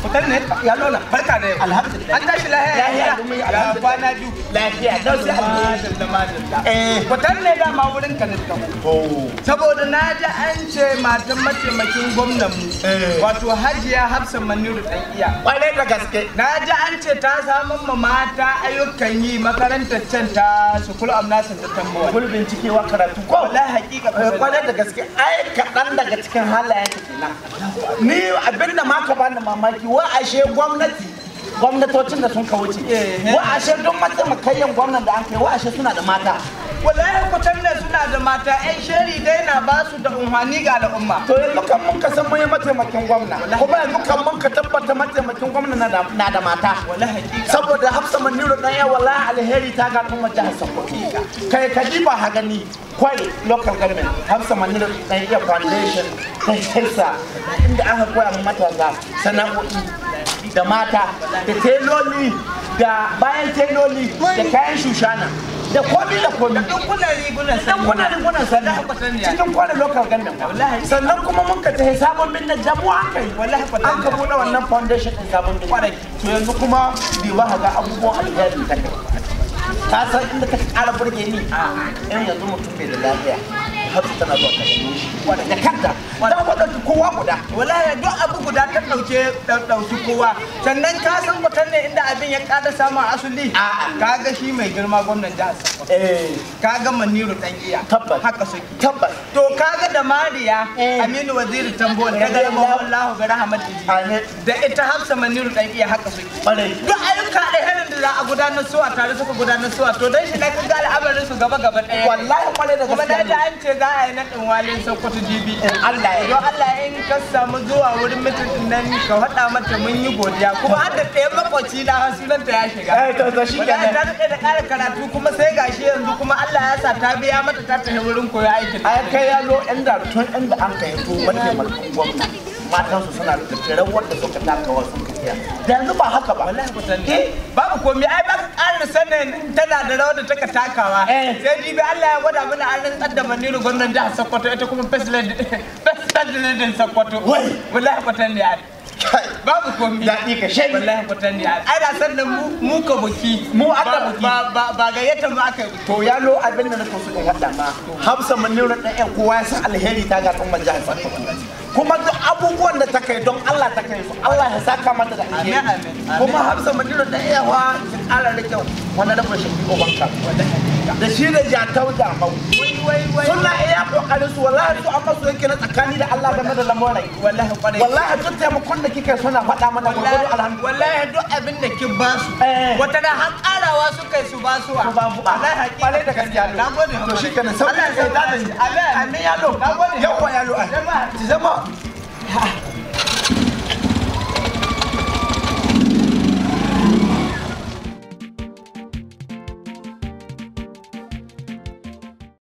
Fitar ne? Ya lola. Barka da yau. Alhamdulillah. An tashi lahiya. Lahiya. Ya kwana biyu. Lafiya. Don sai Madalla madalla. Eh. Fitar ne dama wurin ka na taho. To. Saboda na ji an ce matan mataimakin gwamnan mu. Eh. Wato Hajiya Hafsa Maniru dan iya. Kwarai da gaske. Na ji an ce ta samar ma mata ayyukan yi makarantar can ta School of Nursing ta Tambuwal. Gulbin cikewa karatu ko? Wallahi hakika Eh, Kwarai da gaske. Ai kaɗan daga cikin halayen ta kenan. Ni abinda ma ka bani mamaki wa ashe gwamnati gwamnatocin da sun ka wuce. Eh. Wa ashe duk mataimakayyan gwamnan da an kai wa ashe suna da mata. Wallahi kutan ne suna da mata 'yan sheri dai na ba su da unhwani ga al'umma. To yanzu kan mun ka san mun yi mataimakin gwamna. Kuma yanzu kan mun ka tabbata mataimakin gwamna na da mata. Wallahi hakika. Saboda Hafsa Maniru dan ya wallahi alheri ta ga al'ummar jihar Sokoto. Kai ka diba ha gani kwai local government Hafsa Maniru dan iya foundation ta Hausa inda aka koya ma matasa sana'o'i da mata da teloli da bayan teloli da kayan shushana da komi da komi. Dukkunan rigunan Dan kuna rigunan sannan cikin kwana local government. Wallahi. Sannan kuma mun ka tafi sabon birnin jamuwa an kai. Wallahi kwatanta. An ka buɗe wannan foundation ɗin sabon birnin. Kwarai. To yanzu kuma diba ka ga abubuwan alheri ta kai. Ka san inda ta ƙara burge ni? In yanzu mutum bai da lafiya. Hafsa tana zuwa ta gani shi. Da kanta. Ta ɗauki kowa guda. Wallahi duk abu guda ta ɗauke ɗauki kowa. Sannan ka san kwatan ne inda abin ya ƙara samun asali. A'a. Ka ga shi mai girma gwamnan jihar Sokoto. Eh. Ka ga Maniru dan iya. Tabbas. Haka suke. Tabbas. To kaga da Mariya Eh. Aminu Waziri Tambuwal ta ga Allahu bi rahmatihi. Amin. Da ita Hafsa Maniru dan iya haka suke. Kwarai. Duk ayyuka alherin da za a gudanar su a tare suka gudanar su a to dan shi na kaga al'amarin su gaba gaba ɗaya. Wallahi kwarai da Kuma na gaske. ji an ce za a yi naɗin walin Sokoto jibi. In Allah ya Don Allah in ka samu zuwa wurin mutum din nan ka faɗa mata mun yi godiya kuma har da ɗaya makwaci na har sunanta ya shiga. Eh, to shi Wallahi kenan. ta daɗe da ƙara karatu kuma sai gashi yanzu kuma Allah ya sa ta biya mata ta tafi wurin koyo aikin. Ai kai yalo inda tun inda an kai to mataimakin gwamna matansu suna da rawar da suka taka wa sun kafiya da yanzu ba haka ba. Wallahi ku sani. Eh. Babu komai ai baka ƙara sanin tana da rawar da taka takawa. Eh. Sai jibi Allah ya gwada mana an rantsar da Maniru gwamnan jihar Sokoto ita kuma first lady Sokoto. Wai. Wallahi ku sani ai. Kai, Babu komai. daɗi ka shai. Wallahi ku sani ai. Ai da sannan mu mu ka buki. Mu aka buki. Ba gayyatar mu aka yi buki. To yalo abin da nake so in haɗa ma Hafsa Maniru ɗan ƴan kowa ya san alheri ta ga al'ummar jihar Sokoto. Kuma duk abubuwan da ta kai don Allah ta kai su Allah ya saka mata da alheri. Amin, amin, amin. Kuma Hafsa Maniru ɗan ƴan wa ki ƙara rike wani rabin shafi ubanka. Da shi da jatau da mau. Wai wai wai. Suna iya kokarin su wallahi su amma su yake na tsakani da Allah game da lamurai. Wallahi kwarai. Wallahi duk taimakon da kike suna faɗa mana gurgudu alhamdulillah. Wallahi duk abin da kin ba su. Eh. Wata na har karawa suka yi su ba su. Su ba mu. Wallahi hakika. Kwarai da gaskiya lo. Na gode. To shi kenan sauki Allah ya kai sa ta da ni. Amin. Amin yalo. Na gode. Yawwa yalo. Jama'a. Ki zama.